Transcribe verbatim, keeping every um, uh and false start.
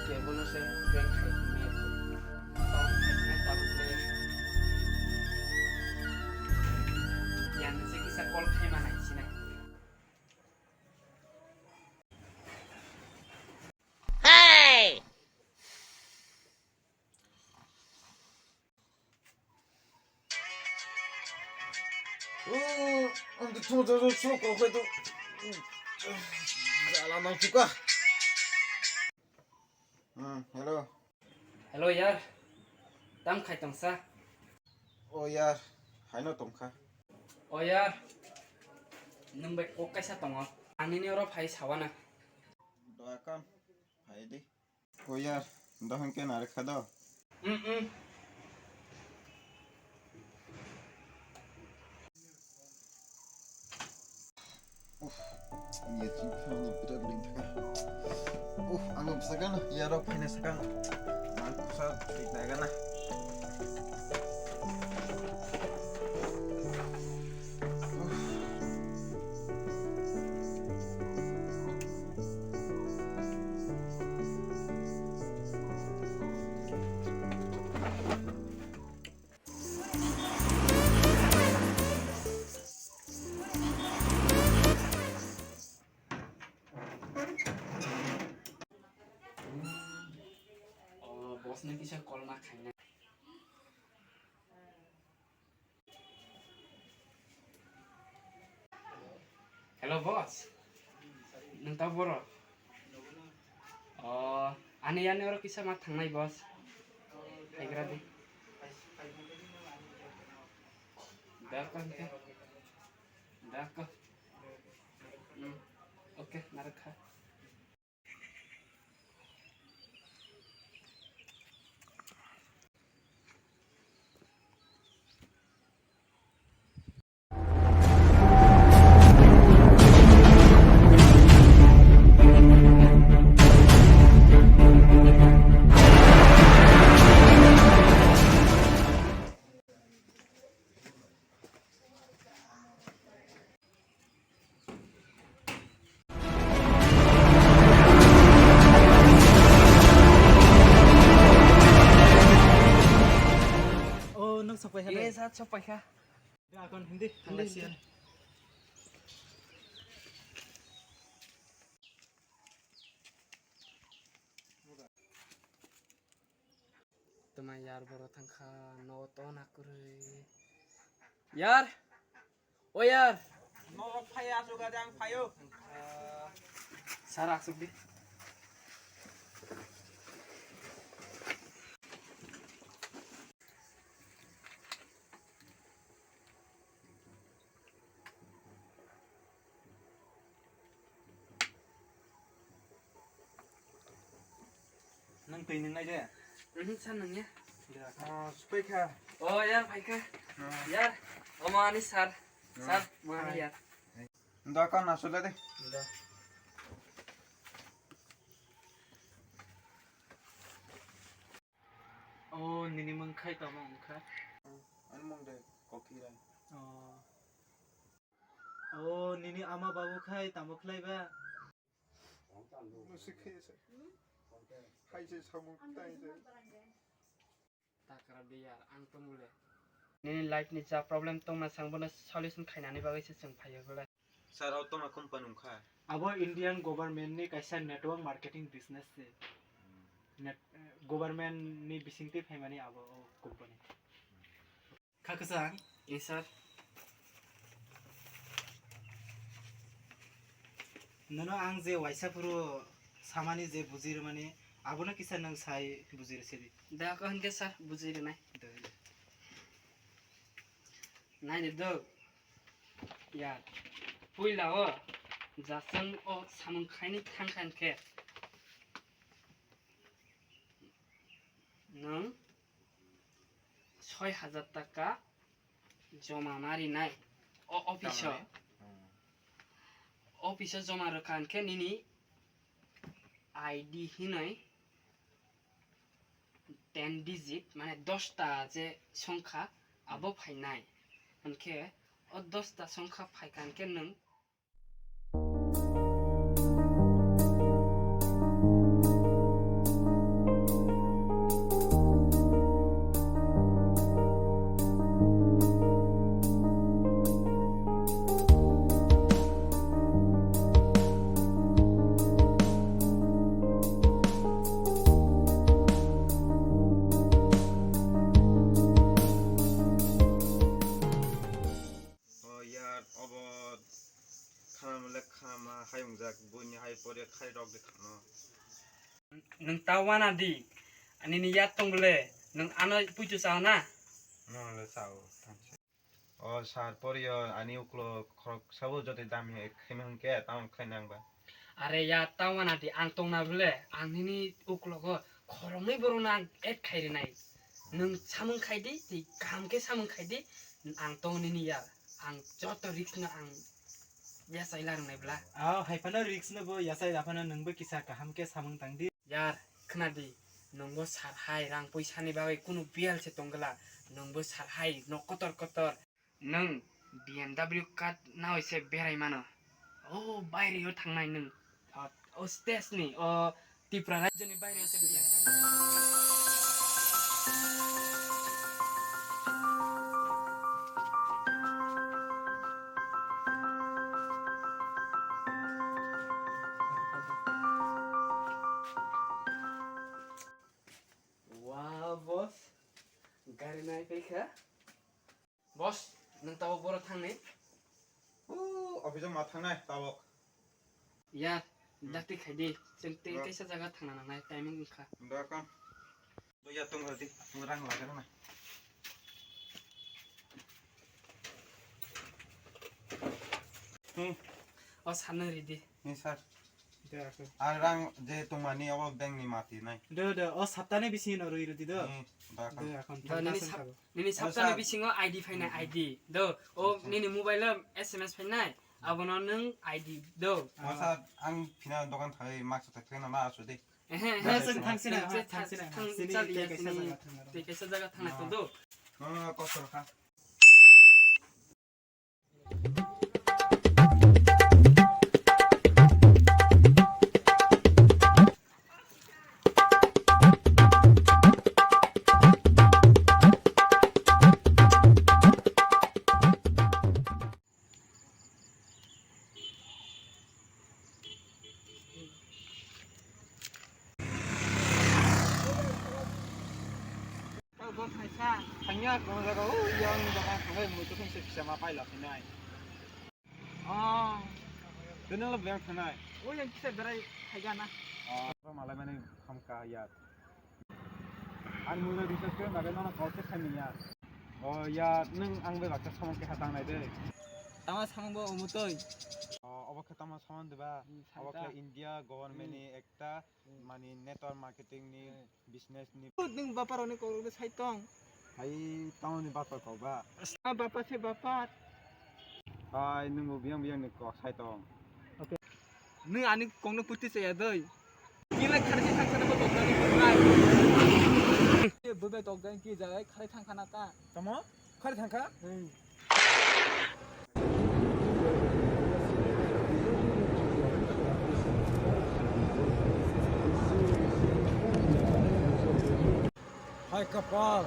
Ebono se prank khai tongmani. Tamo khai tongmani tabuk le. Yang se kisa call khai ma nai sinai. Hey! Oh, ang to thong thong thong kok khe to. Jala nang phuka. Hmm, hello. Hello yar. Tam khai tongsa? O yar, haino tongkha. O yar. Nwng bai kok kaisa tongo. Ang nini oro phai sawana. Doya kam, phai di. O yar, dohon ke narikha do. Mm, mm. Uff, ya ching khani birat ling thaka. Uff, ang bwsa gana, ya rok phaina sakang. Mang kusa thik na gana. Uff. O, boss no kisa call ma khaina. Hello, boss. Nwng ta boro? O, ani yani oro kisa ma thangnai, boss. Phaigra di. Da ko hingke. Da ko. Hmm. Okay, narwk kha. Oh, nwng sok paikha de? Yes, sir, sok paikha. Akon hindi, hindi, hindi. Tama yar boro thangkha, no to na kwrwi. Yar! O yar! Norok phai asuk, ajang phaio. Sar asuk di. Nwng twi nwngnai de? Mhm, sir, nungya. Oh, supai kha. Oh, yar, phaikha. Oh. Yar, omo ani sir. Oh. Sir, mo ani yar. Da, kon asuk de. Da. Oh, nini mung khai tamo wngkha? Ani mung de Kokhirai. Oh. Oh, nini ama babu khai tamo khlai ba? Musi khai se. Hai se samung tai se. Takra de yar, ang to mule. Nini life ni ja problem tongma sang bono solution khainani bagwi se chwng phaiyo bwle. Sir, o tongma company wngkha? Abo Indian government ni kaisa network marketing business se. Hmm. Net, government ni bisingtwi phaimani abo o company. Kha kwchang? Yes, sir. Nono ang je waisa phuru samani je bujirwmani, abono kisa nwng sai bujirwsidi. Da, ko hwnkhe sir, bujirwnai. Da. Naidi do. Ya. Puila o, ja chwng o samung khaini thangkha hwnkhe. Nwng soi hajar taka joma ma rinai o office o. Tamani? Hmm. Office o joma rwkha hwnkhe nini I D hinoi ten digit, mane dosta je songkha abo phainai. Hwnkhe o dosta songkha phaikha hwnkhe nwng Khai wngjak, buini hai pore khai rok de thangno. Nwng ta wana di, ani ni yat tong bole, nwng ano puitu sao na? No, le sao, thanse. O sar poriyo ani uklo khorok sabo jote dam he khaima hwnkhe tamo khaina ang ba. Are ya, ta wana di, ang tongna bole, ang nini uklogo khoroknwi borokno ang add khai rinai. Nwng samung khai di, tei kaham khe samung khai di, ang tong nini ya, ang joto risk no ang yachai la rwngnai bla. Ah, hai phano risk no bo yachai da phano nwng bo kisa kaham khe samung tang di. Yar, khna di, nwng bo sar hai rang poisa ni bagwi kunu biyal se tong gla, nwng bo sar hai nok kotor kotor. Nwng B M W car nawi se berai mano. O baire o thangnai nwng. O, o state ni, o Tripura rajyo ni baire o se B M W. Wow, boss. Gari nai paikha. Boss, nwng tabuk boro thangni? O, office o ma thangnai tabuk. Ya, hmm, dakti khai di. Chwng tei kaisa jaga thangna nangnai, timing wngkha. Dakam. Bo ya tong rodi, mo rang laga na. Hmm. O sanna ridi. Ni sir. Ang rang je tongmani obo bank ni mati nai. Do, do, o saptani bisingo rwi rwdi do. Hmm, dakam. Do, akon nini sap-, nini saptani bisingo I D phainai, I D. Do, o nini mobile o S M S phainai, abono nwng I D do. Masa ang phina dokan thai mak sa thai na ma asu de. Ehe, ehe. Thang sina, thang sina. Tei kaisa jaga thang do. No, no, kosor kha. Tei bo thaisa thangya kono jaga o yang dokan thangai muitu khaisa kisa ma paila phinai. Oh. Tini lo beng thanai. O yang kisa berai thaiga na. Oh, malai mani khamka ya. Ang mui bai biswas khe maga nono kok se khaimani ya. Oh ya, nwng ang bai baksa samung khe hatang nai de. Tama samung bo umutoi. Oh, obo khe tama samung de ba? Hmm, obo khe India government ni ekta mani network marketing ni business ni. Nwng bapa rok ni kok rok de sai tong. Hai tamo ni bapa kok ba? Ah, bapa se bapa. Hai nwng bo biyang biyang ni kok sai tong. Nwng ani kokno puti chaya doi. Kila khari thang khana bo tokjani bubai. Bubai tokjani ki jagai khari thang khana ta. Tamo? Khari thang kha? Hmm. Hai kapal.